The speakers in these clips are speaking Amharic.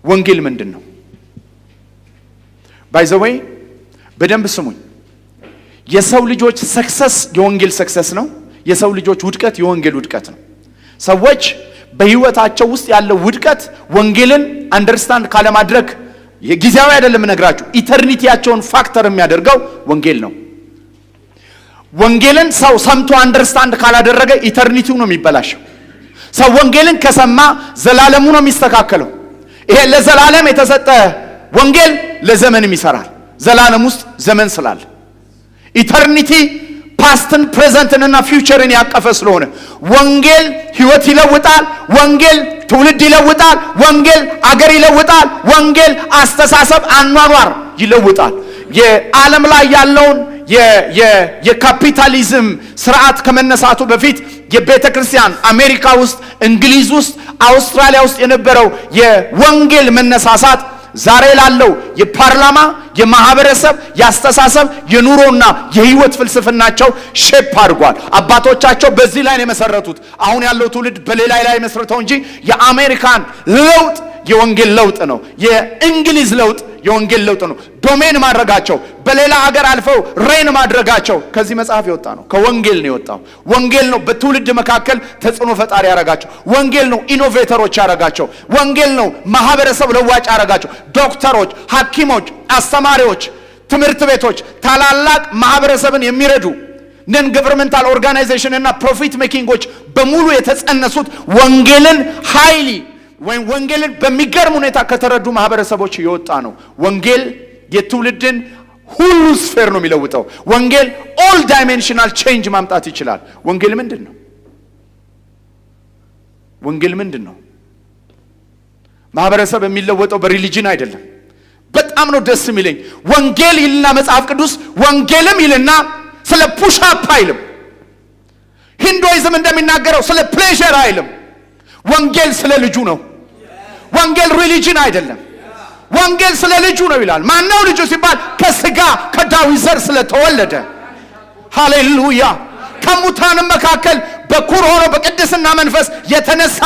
ወንጌል ምንድን ነው? By the way፣ በደንብ ስሙኝ። የሰው ልጆች success የወንጌል success ነው። የሰው ልጆች ውድቀት የወንጌል ውድቀት ነው። ሰዎች በህይወታቸው ውስጥ ያለው ውድቀት ወንጌልን understand ካለማድረግ ጊዜያዊ አይደለም፣ እነግራችሁ፣ eternity ያቸውን factor የሚያደርገው ወንጌል ነው። ወንጌልን ሰው ሰምቶ understand ካላደረገ eternity ው ነው የሚበላሸው። ሰው ወንጌልን ከሰማ ዘላለሙ ነው የሚስተካከለው። ይሄ ለዘላለም የተሰጠ ወንጌል ለዘመንም ይሰራል። ዘላለም ውስጥ ዘመን ስላለ፣ eternity past ን፣ present ንና future ን ያቀፈ ስለሆነ ወንጌል ህይወት ይለውጣል። ወንጌል ትውልድ ይለውጣል። ወንጌል አገር ይለውጣል። ወንጌል አስተሳሰብ፣ አኗኗር ይለውጣል። የዓለም ላይ ያለውን የካፒታሊዝም ስርዓት ከመነሳቱ በፊት የቤተ ክርስቲያን አሜሪካ ውስጥ፣ እንግሊዝ ውስጥ፣ አውስትራሊያ ውስጥ የነበረው የወንጌል መነሳሳት ዛሬ ላለው የፓርላማ፣ የማህበረሰብ፣ የአስተሳሰብ፣ የኑሮና የህይወት ፍልስፍናቸው shape አድርጓል። አባቶቻቸው በዚህ ላይ ነው የመሰረቱት። አሁን ያለው ትውልድ በሌላ ላይ መስርተው እንጂ የአሜሪካን ለውጥ የወንጌል ለውጥ ነው። የእንግሊዝ ለውጥ የወንጌል ለውጥ ነው። Domain ማድረጋቸው፣ በሌላ አገር አልፈው reign ማድረጋቸው ከዚህ መጽሐፍ የወጣ ነው። ከወንጌል ነው የወጣው። ወንጌል ነው በትውልድ መካከል ተጽዕኖ ፈጣሪ ያረጋቸው። ወንጌል ነው innovator ኦች ያረጋቸው። ወንጌል ነው ማህበረሰብ ለዋጭ ያረጋቸው። ዶክተሮች፣ ሐኪሞች፣ አስተማሪዎች፣ ትምህርት ቤቶች፣ ታላላቅ ማህበረሰብን የሚረዱ non governmental organization እና profit making ኦች በሙሉ የተጸነሱት ወንጌልን highly ወይም ወንጌልን በሚገርም ሁኔታ ከተረዱ ማህበረሰቦች የወጣ ነው። ወንጌል የትውልድን ሁሉ sphere ነው የሚለውጠው። ወንጌል all dimensional change ማምጣት ይችላል። ወንጌል ምንድን ነው? ወንጌል ምንድን ነው? ማህበረሰብ የሚለወጠው በ religion አይደለም። በጣም ነው ደስ የሚለኝ። ወንጌል ይልና መጽሐፍ ቅዱስ፣ ወንጌልም ይልና ስለ push up አይልም። ሂንዱይዝም እንደሚናገረው ስለ pleasure አይልም። ወንጌል ስለ ልጁ ነው። ወንጌል religion አይደለም። ወንጌል ስለ ልጁ ነው ይላል። ማነው ልጁ ሲባል ከስጋ ከዳዊት ዘር ስለተወለደ፣ ሃሌሉያ፣ ከሙታንም መካከል በኩር ሆኖ በቅድስና መንፈስ የተነሳ፣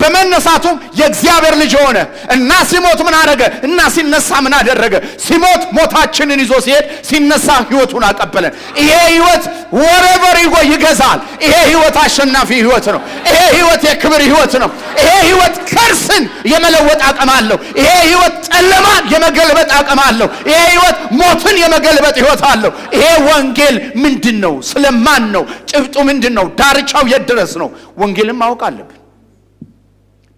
በመነሳቱም የእግዚአብሔር ልጅ ሆነ እና ሲሞት ምን አደረገ? እና ሲነሳ ምን አደረገ? ሲሞት ሞታችንን ይዞ ሲሄድ ሲነሳ ሕይወቱን አቀበለን። ይሄ ሕይወት wherever you go ይገዛል። ይሄ ሕይወት አሸናፊ ሕይወት ነው። ይሄ ሕይወት የክብር ሕይወት ነው። ይሄ ሕይወት curse ን የመለወጥ አቅም አለው። ይሄ ሕይወት ጨለማን የመገልበጥ አቅም አለው። ይሄ ሕይወት ሞትን የመገልበጥ ሕይወት አለው። ይሄ ወንጌል ምንድን ነው? ስለማን ነው? ጭብጡ ምንድን ነው? ዳርቻው የት ድረስ ነው? ወንጌልን ማወቅ አለብን።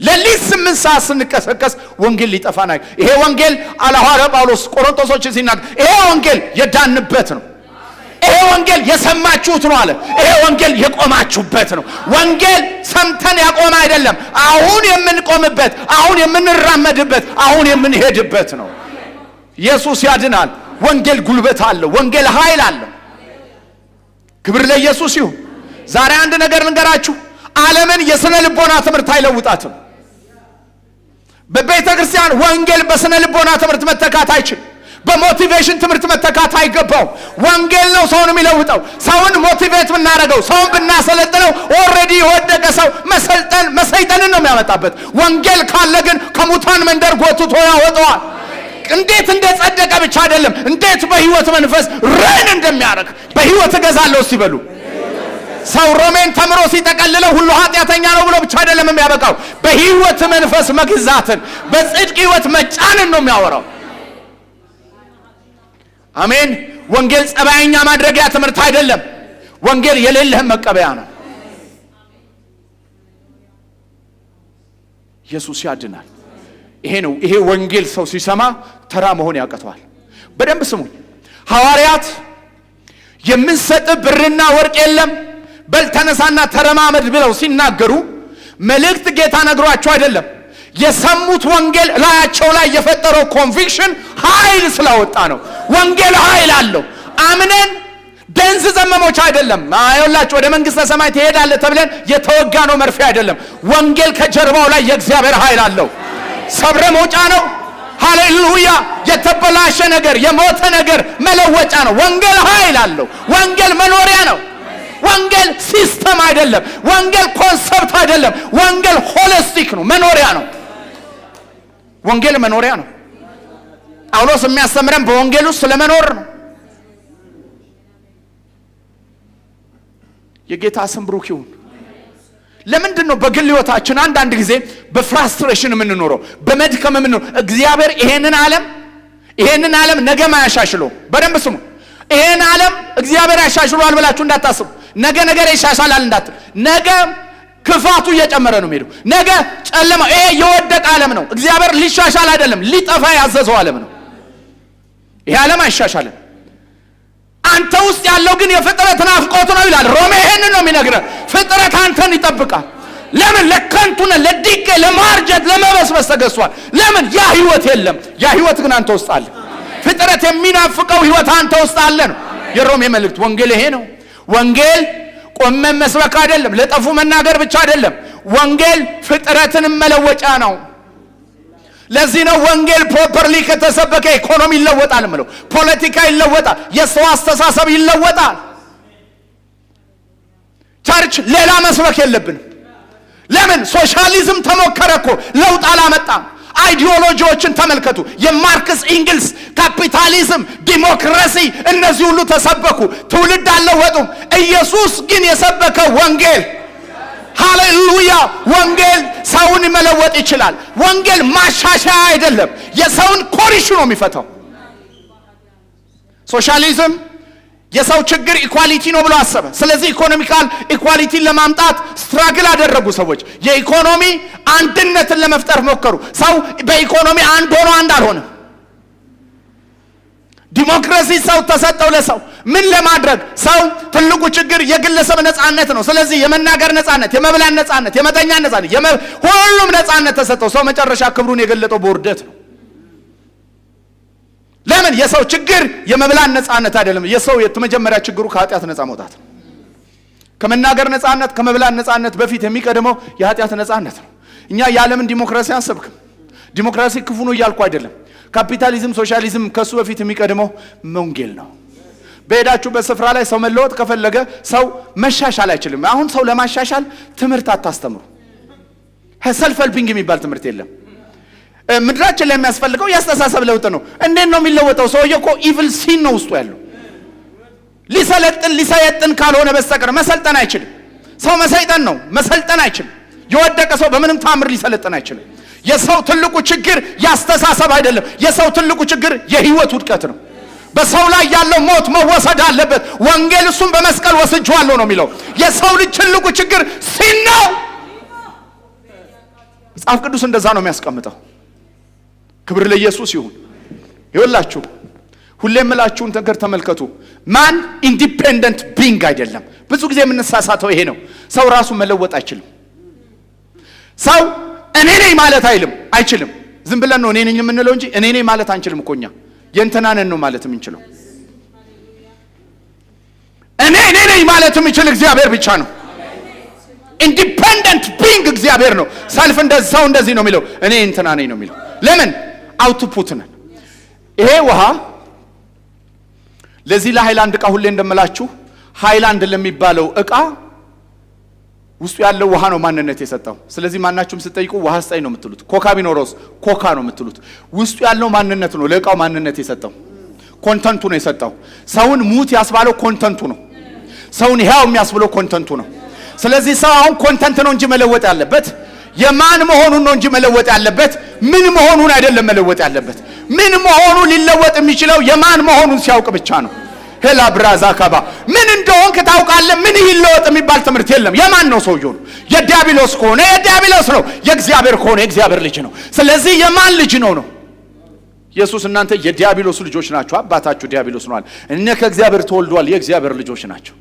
ሌሊት 8 ሰዓት ስንቀሰቀስ ወንጌል ሊጠፋን አይ ይሄ ወንጌል አለ ሐዋርያው ጳውሎስ ቆሮንቶሶችን ሲናገር፣ ይሄ ወንጌል የዳንበት ነው። ይሄ ወንጌል የሰማችሁት ነው አለ። ይሄ ወንጌል የቆማችሁበት ነው። ወንጌል ሰምተን ያቆመ አይደለም። አሁን የምንቆምበት፣ አሁን የምንራመድበት፣ አሁን የምንሄድበት ነው። ኢየሱስ ያድናል። ወንጌል ጉልበት አለው። ወንጌል ኃይል አለው። ክብር ለኢየሱስ ይሁን። ዛሬ አንድ ነገር ልንገራችሁ። ዓለምን የስነ ልቦና ትምህርት አይለውጣትም። በቤተ ክርስቲያን ወንጌል በስነ ልቦና ትምህርት መተካት አይችልም። በ motivation ትምህርት መተካት አይገባውም። ወንጌል ነው ሰውን የሚለውጠው። ሰውን motivate ብናደርገው፣ ሰውን ብናሰለጥነው already የወደቀ ሰው መሰልጠን መሰይጠንን ነው የሚያመጣበት። ወንጌል ካለ ግን ከሙታን መንደር ጎትቶ ያወጣዋል። እንዴት እንደጸደቀ ብቻ አይደለም፣ እንዴት በህይወት መንፈስ reign እንደሚያደርግ። በህይወት እገዛለሁ እስቲ በሉ። ሰው ሮሜን ተምሮ ሲጠቀልለው ሁሉ ኃጢአተኛ ነው ብሎ ብቻ አይደለም የሚያበቃው። በህይወት መንፈስ መግዛትን፣ በጽድቅ ህይወት መጫንን ነው የሚያወራው። አሜን። ወንጌል ጸባይኛ ማድረጊያ ትምህርት አይደለም። ወንጌል የሌለህን መቀበያ ነው። ኢየሱስ ያድናል። ይሄ ነው። ይሄ ወንጌል ሰው ሲሰማ ተራ መሆን ያቅተዋል። በደንብ ስሙኝ። ሐዋርያት የምንሰጥ ብርና ወርቅ የለም፣ በል ተነሳና ተረማመድ ብለው ሲናገሩ መልእክት ጌታ ነግሯቸው አይደለም። የሰሙት ወንጌል ላያቸው ላይ የፈጠረው conviction ኃይል ስላወጣ ነው። ወንጌል ኃይል አለው። አምነን ደንዝ ዘመሞች አይደለም። አዮላችሁ ወደ መንግሥተ ሰማይ ትሄዳለህ ተብለን የተወጋ ነው መርፌ አይደለም። ወንጌል ከጀርባው ላይ የእግዚአብሔር ኃይል አለው። ሰብረ መውጫ ነው። ሃሌሉያ! የተበላሸ ነገር፣ የሞተ ነገር መለወጫ ነው። ወንጌል ኃይል አለው። ወንጌል መኖሪያ ነው። ወንጌል system አይደለም። ወንጌል concept አይደለም። ወንጌል holistic ነው፣ መኖሪያ ነው። ወንጌል መኖሪያ ነው። ጳውሎስ የሚያስተምረን በወንጌል ውስጥ ስለመኖር ነው። የጌታ ስም ብሩክ ይሁን። ለምንድን ነው በግል ህይወታችን አንዳንድ ጊዜ በ frustration የምንኖረው፣ በመድከም የምንኖረው? እግዚአብሔር ይሄንን ዓለም ነገም አያሻሽለው። በደንብ ስሙ። ይሄን ዓለም እግዚአብሔር ያሻሽሏል ብላችሁ እንዳታስቡ። ነገ ነገር ይሻሻላል እንዳትል። ነገ ክፋቱ እየጨመረ ነው የሚሄደው። ነገ ጨለማ፣ ይሄ የወደቀ ዓለም ነው። እግዚአብሔር ሊሻሻል አይደለም ሊጠፋ ያዘዘው ዓለም ነው። ይሄ ዓለም አይሻሻልም። አንተ ውስጥ ያለው ግን የፍጥረት ናፍቆት ነው ይላል ሮሜ። ይሄንን ነው የሚነግረህ። ፍጥረት አንተን ይጠብቃል። ለምን? ለከንቱነ ለዲቄ ለማርጀት ለመበስበስ ተገዝቷል። ለምን? ያ ህይወት የለም። ያ ህይወት ግን አንተ ውስጥ አለ። ፍጥረት የሚናፍቀው ህይወት አንተ ውስጥ አለ ነው የሮሜ መልእክት። ወንጌል ይሄ ነው። ወንጌል ቆመን መስበክ አይደለም፣ ለጠፉ መናገር ብቻ አይደለም። ወንጌል ፍጥረትን መለወጫ ነው። ለዚህ ነው ወንጌል properly ከተሰበከ ኢኮኖሚ ይለወጣል ምለው፣ ፖለቲካ ይለወጣል፣ የሰው አስተሳሰብ ይለወጣል። Church ሌላ መስበክ የለብንም። ለምን? ሶሻሊዝም ተሞከረ እኮ፣ ለውጥ አላመጣም። Ideology ዎችን ተመልከቱ። የማርክስ ኢንግልስ፣ ካፒታሊዝም፣ ዲሞክራሲ፣ እነዚህ ሁሉ ተሰበኩ፣ ትውልድ አልለወጡም። ኢየሱስ ግን የሰበከው ወንጌል፣ ሃሌሉያ! ወንጌል ሰውን መለወጥ ይችላል። ወንጌል ማሻሻያ አይደለም፣ የሰውን core issue ነው የሚፈታው። ሶሻሊዝም የሰው ችግር equality ነው ብሎ አሰበ። ስለዚህ economical equality ን ለማምጣት struggle አደረጉ ሰዎች። የኢኮኖሚ አንድነትን ለመፍጠር ሞከሩ። ሰው በኢኮኖሚ አንድ ሆኖ አንድ አልሆነም። ዲሞክራሲ ሰው ተሰጠው ለሰው ምን ለማድረግ? ሰው ትልቁ ችግር የግለሰብ ነጻነት ነው። ስለዚህ የመናገር ነጻነት፣ የመብላት ነጻነት፣ የመተኛት ነጻነት፣ ሁሉም ነጻነት ተሰጠው። ሰው መጨረሻ ክብሩን የገለጠው በውርደት ነው። ለምን? የሰው ችግር የመብላት ነጻነት አይደለም። የሰው የመጀመሪያ ችግሩ ከኃጢአት ነጻ መውጣት ነው። ከመናገር ነጻነት፣ ከመብላት ነጻነት በፊት የሚቀድመው የኃጢአት ነጻነት ነው። እኛ የዓለምን ዲሞክራሲ አንሰብክም። ዲሞክራሲ ክፉ ነው እያልኩ አይደለም። ካፒታሊዝም፣ ሶሻሊዝም ከሱ በፊት የሚቀድመው ወንጌል ነው። በሄዳችሁበት ስፍራ ላይ ሰው መለወጥ ከፈለገ፣ ሰው መሻሻል አይችልም። አሁን ሰው ለማሻሻል ትምህርት አታስተምሩ። Self helping የሚባል ትምህርት የለም። ምድራችን ላይ የሚያስፈልገው የአስተሳሰብ ለውጥ ነው። እንዴት ነው የሚለወጠው? ሰውዬው እኮ evil sin ነው ውስጡ ያለው። ሊሰለጥን ሊሰየጥን ካልሆነ በስተቀር መሰልጠን አይችልም። ሰው መሰይጠን ነው፣ መሰልጠን አይችልም። የወደቀ ሰው በምንም ታምር ሊሰለጥን አይችልም። የሰው ትልቁ ችግር የአስተሳሰብ አይደለም። የሰው ትልቁ ችግር የህይወት ውድቀት ነው። በሰው ላይ ያለው ሞት መወሰድ አለበት። ወንጌል እሱን በመስቀል ወስጄዋለሁ ነው የሚለው። የሰው ልጅ ትልቁ ችግር sin ነው። መጽሐፍ ቅዱስ እንደዛ ነው የሚያስቀምጠው። ክብር ለኢየሱስ ይሁን። ይኸውላችሁ፣ ሁሌ የምላችሁን ነገር ተመልከቱ። Man independent being አይደለም። ብዙ ጊዜ የምንሳሳተው ይሄ ነው። ሰው ራሱ መለወጥ አይችልም። ሰው እኔ ነኝ ማለት አይልም አይችልም። ዝም ብለን ነው እኔ ነኝ የምንለው እንጂ እኔ ነኝ ማለት አንችልም እኮ። እኛ የእንትና ነን ነው ማለት የምንችለው። እኔ እኔ ነኝ ማለት የሚችል እግዚአብሔር ብቻ ነው። Independent being እግዚአብሔር ነው። Self እንደዚህ ሰው እንደዚህ ነው የሚለው፣ እኔ እንትና ነኝ ነው የሚለው። ለምን? Output ነን። ይሄ ውሃ ለዚህ ለሃይላንድ ዕቃ፣ ሁሌ እንደምላችሁ ሃይላንድ ለሚባለው ዕቃ ውስጡ ያለው ውሃ ነው ማንነት የሰጠው። ስለዚህ ማናችሁም ስትጠይቁ ውሃ ስጠኝ ነው የምትሉት። ኮካ ቢኖረውስ ኮካ ነው የምትሉት። ውስጡ ያለው ማንነት ነው ለዕቃው ማንነት የሰጠው። Content ኡ ነው የሰጠው። ሰውን ሙት ያስባለው content ኡ ነው። ሰውን ሕያው የሚያስብለው content ኡ ነው። ስለዚህ ሰው አሁን content ነው እንጂ መለወጥ ያለበት፣ የማን መሆኑን ነው እንጂ መለወጥ ያለበት፣ ምን መሆኑን አይደለም መለወጥ ያለበት። ምን መሆኑ ሊለወጥ የሚችለው የማን መሆኑን ሲያውቅ ብቻ ነው። ሄላ ብራዛ ካባ፣ ምን እንደሆንክ ታውቃለህ። ምን ይለወጥ የሚባል ትምህርት የለም። የማን ነው ሰውየው ነው። የዲያብሎስ ከሆነ የዲያብሎስ ነው። የእግዚአብሔር ከሆነ የእግዚአብሔር ልጅ ነው። ስለዚህ የማን ልጅ ነው ነው። ኢየሱስ እናንተ የዲያብሎስ ልጆች ናችሁ፣ አባታችሁ ዲያብሎስ ነው አለ። እነ ከእግዚአብሔር ተወልደዋል፣ የእግዚአብሔር ልጆች ናቸው።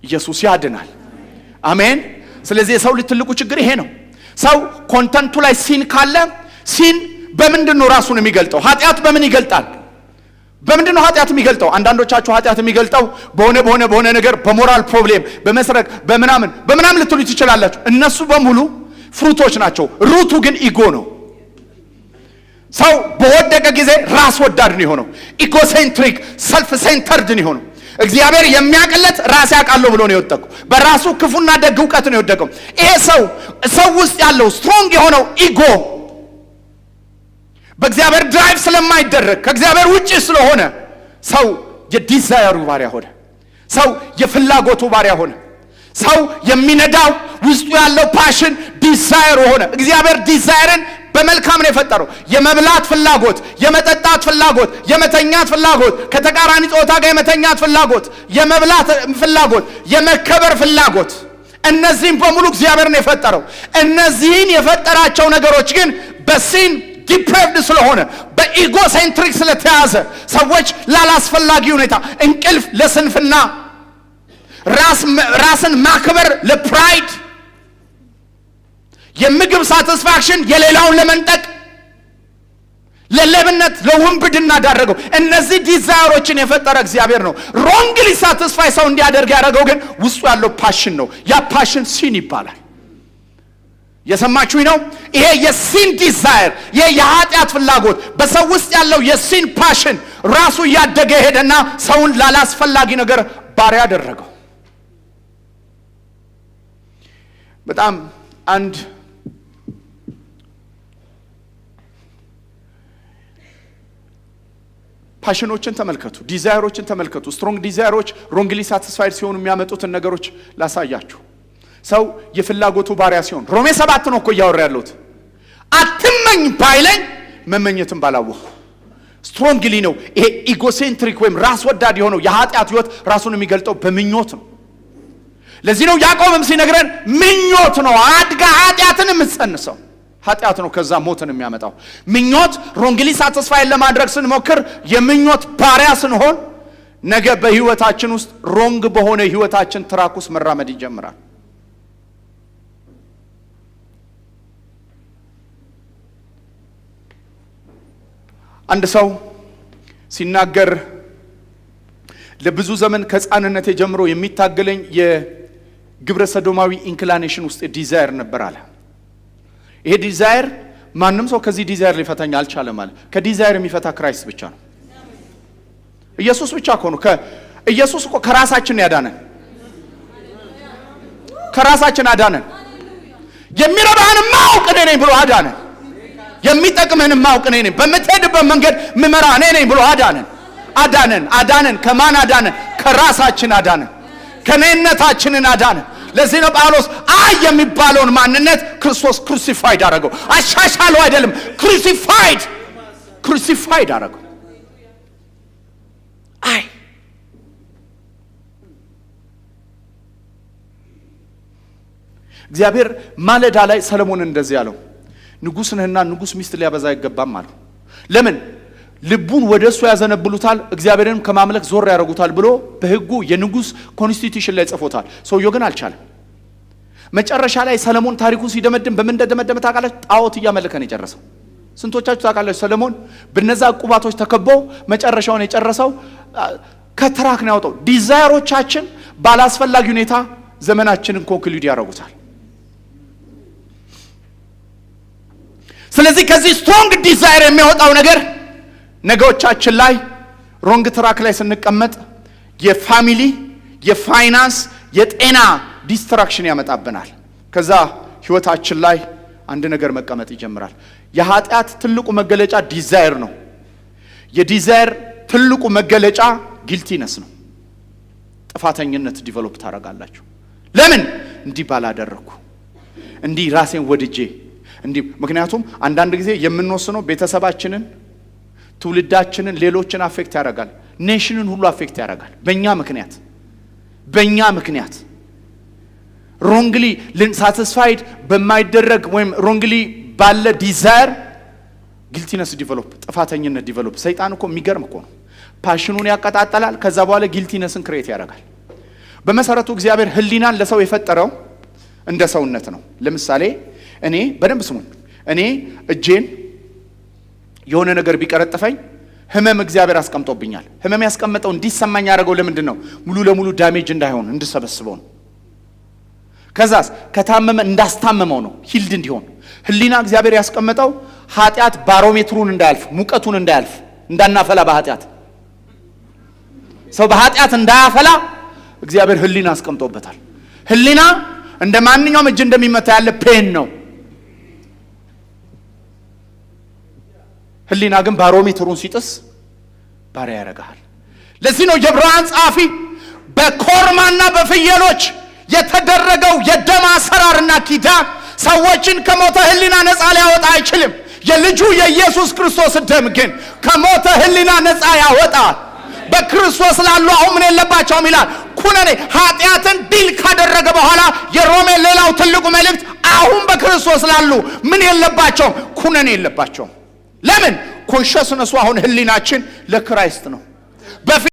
ኢየሱስ ያድናል። አሜን። ስለዚህ የሰው ልጅ ትልቁ ችግር ይሄ ነው። ሰው content ኡ ላይ sin ካለ፣ sin በምንድን ነው ራሱን የሚገልጠው? ኃጢአት በምን ይገልጣል? በምንድን ነው ኃጢአት የሚገልጠው? አንዳንዶቻችሁ ኃጢአት የሚገልጠው በሆነ ነገር፣ በ moral problem፣ በመስረቅ፣ በምናምን በምናምን ልትሉ ትችላላችሁ። እነሱ በሙሉ fruit ኦች ናቸው። Root ኡ ግን ego ነው። ሰው በወደቀ ጊዜ ራስ ወዳድ ነው የሆነው። Egocentric፣ self centered ነው የሆነው። እግዚአብሔር የሚያቅለት ራሴ አውቃለሁ ብሎ ነው የወደቀው። በራሱ ክፉና ደግ እውቀት ነው የወደቀው። ይሄ ሰው ውስጥ ያለው strong የሆነው ego በእግዚአብሔር drive ስለማይደረግ፣ ከእግዚአብሔር ውጭ ስለሆነ ሰው የ desire ኡ ባሪያ ሆነ። ሰው የፍላጎቱ ባሪያ ሆነ። ሰው የሚነዳው ውስጡ ያለው passion desire ኡ ሆነ። እግዚአብሔር desire ን በመልካም ነው የፈጠረው። የመብላት ፍላጎት፣ የመጠጣት ፍላጎት፣ የመተኛት ፍላጎት፣ ከተቃራኒ ጾታ ጋር የመተኛት ፍላጎት፣ የመብላት ፍላጎት፣ የመከበር ፍላጎት፣ እነዚህን በሙሉ እግዚአብሔር ነው የፈጠረው። እነዚህን የፈጠራቸው ነገሮች ግን በ sin depraved ስለሆነ፣ በ egocentric ስለተያዘ፣ ሰዎች ላላስፈላጊ ሁኔታ እንቅልፍ ለስንፍና፣ ራስን ማክበር ለ pride፣ የምግብ satisfaction የሌላውን ለመንጠቅ፣ ለሌብነት፣ ለውንብድና ዳረገው። እነዚህ desire ኦችን የፈጠረ እግዚአብሔር ነው። Wrongly satisfy ሰው እንዲያደርግ ያደረገው ግን ውስጡ ያለው passion ነው። ያ passion sin ይባላል። የሰማችሁኝ ነው? ይሄ የ sin desire፣ ይሄ የኃጢአት ፍላጎት፣ በሰው ውስጥ ያለው የ sin passion ራሱ እያደገ ሄደና ሰውን ላላስፈላጊ ነገር ባሪያ አደረገው። በጣም አንድ passion ኦችን ተመልከቱ፣ desire ኦችን ተመልከቱ። Strong desire ኦች wrongly satisfied ሲሆኑ የሚያመጡትን ነገሮች ላሳያችሁ። ሰው የፍላጎቱ ባሪያ ሲሆን፣ ሮሜ 7 ነው እኮ እያወራ ያለሁት። አትመኝ ባይለኝ መመኘትን ባላወቅኩ። Strongly ነው ይሄ egocentric ወይም ራስ ወዳድ የሆነው የኃጢአት ህይወት ራሱን የሚገልጠው በምኞት ነው። ለዚህ ነው ያዕቆብም ሲነግረን ምኞት ነው አድጋ ኃጢአትን የምትጸንሰው፣ ኃጢአት ነው ከዛ ሞትን የሚያመጣው። ምኞት wrongly satisfied ለማድረግ ስንሞክር፣ የምኞት ባሪያ ስንሆን፣ ነገ በህይወታችን ውስጥ wrong በሆነ ህይወታችን track ውስጥ መራመድ ይጀምራል። አንድ ሰው ሲናገር ለብዙ ዘመን ከህፃንነቴ ጀምሮ የሚታገለኝ የግብረ ሰዶማዊ inclination ውስጥ desire ነበር አለ። ይሄ desire ማንም ሰው ከዚህ desire ሊፈታኝ አልቻለም አለ። ከ desire የሚፈታ Christ ብቻ ነው። ኢየሱስ ብቻ እኮ ነው። ኢየሱስ እኮ ከራሳችን ያዳነን፣ ከራሳችን አዳነን። የሚረባህን ማውቅ እኔ ነኝ ብሎ አዳነን። የሚጠቅምህን ማውቅ እኔ ነኝ፣ በምትሄድበት መንገድ ምመራ እኔ ነኝ ብሎ አዳነን። አዳነን፣ አዳነን። ከማን አዳነን? ከራሳችን አዳነን። ከኔነታችንን አዳነን። ለዚህ ነው ጳውሎስ I የሚባለውን ማንነት ክርስቶስ crucified አደረገው። አሻሻለው አይደለም፣ crucified አደረገው። I እግዚአብሔር ማለዳ ላይ ሰለሞን እንደዚህ አለው፣ ንጉሥ ነህና ንጉሥ ሚስት ሊያበዛ አይገባም አለው። ለምን? ልቡን ወደ እሱ ያዘነብሉታል፣ እግዚአብሔርንም ከማምለክ ዞር ያደርጉታል ብሎ በሕጉ የንጉሥ constitution ላይ ጽፎታል። ሰውየው ግን አልቻለም። መጨረሻ ላይ ሰለሞን ታሪኩን ሲደመድም በምን እንደደመደመ ታውቃላችሁ? ጣዖት እያመለከ ነው የጨረሰው። ስንቶቻችሁ ታውቃላችሁ? ሰለሞን በነዛ ቁባቶች ተከቦ መጨረሻውን የጨረሰው ከ track ነው ያወጣው። Desire ኦቻችን ባላስፈላጊ ሁኔታ ዘመናችንን conclude ያደርጉታል። ስለዚህ ከዚህ strong desire የሚያወጣው ነገር ነገሮቻችን ላይ wrong track ላይ ስንቀመጥ የ family፣ የፋይናንስ፣ የጤና destruction ያመጣብናል። ከዛ ህይወታችን ላይ አንድ ነገር መቀመጥ ይጀምራል። የኃጢአት ትልቁ መገለጫ desire ነው። የ desire ትልቁ መገለጫ guiltiness ነው። ጥፋተኝነት develop ታደርጋላችሁ። ለምን እንዲህ ባላደረግኩ፣ እንዲህ ራሴን ወድጄ እንዲህ። ምክንያቱም አንዳንድ ጊዜ የምንወስነው ቤተሰባችንን፣ ትውልዳችንን፣ ሌሎችን affect ያደርጋል። Nation ን ሁሉ affect ያደርጋል። በእኛ ምክንያት wrongly satisfied በማይደረግ ወይም wrongly ባለ desire guiltiness develop፣ ጥፋተኝነት develop። ሰይጣን እኮ የሚገርም እኮ ነው። Passion ኑን ያቀጣጠላል። ከዛ በኋላ guiltiness ን create ያደርጋል። በመሰረቱ እግዚአብሔር ሕሊናን ለሰው የፈጠረው እንደ ሰውነት ነው። ለምሳሌ እኔ፣ በደንብ ስሙኝ። እኔ እጄን የሆነ ነገር ቢቀረጥፈኝ ህመም እግዚአብሔር አስቀምጦብኛል። ህመም ያስቀመጠው፣ እንዲሰማኝ ያደረገው ለምንድን ነው? ሙሉ ለሙሉ damage እንዳይሆን እንድሰበስበው ነው። ከዛስ ከታመመ እንዳስታመመው ነው፣ healed እንዲሆን። ህሊና እግዚአብሔር ያስቀመጠው ኃጢአት ባሮሜትሩን እንዳያልፍ፣ ሙቀቱን እንዳያልፍ፣ እንዳናፈላ፣ በኃጢአት ሰው በኃጢአት እንዳያፈላ እግዚአብሔር ህሊና አስቀምጦበታል። ህሊና እንደ ማንኛውም እጅ እንደሚመታ ያለ pain ነው። ህሊና ግን ባሮሜትሩን ሲጥስ ባሪያ ያደርግሃል። ለዚህ ነው የዕብራውያን ጸሐፊ በኮርማና በፍየሎች የተደረገው የደም አሰራርና ኪዳን ሰዎችን ከሞተ ህሊና ነፃ ሊያወጣ አይችልም። የልጁ የኢየሱስ ክርስቶስ ደም ግን ከሞተ ህሊና ነፃ ያወጣል። በክርስቶስ ላሉ አሁን ምን የለባቸውም ይላል? ኩነኔ። ኃጢአትን ድል ካደረገ በኋላ የሮሜ ሌላው ትልቁ መልእክት አሁን በክርስቶስ ላሉ ምን የለባቸውም? ኩነኔ የለባቸውም። ለምን? Consciousness ኡ አሁን ህሊናችን ለ Christ ነው። በፊት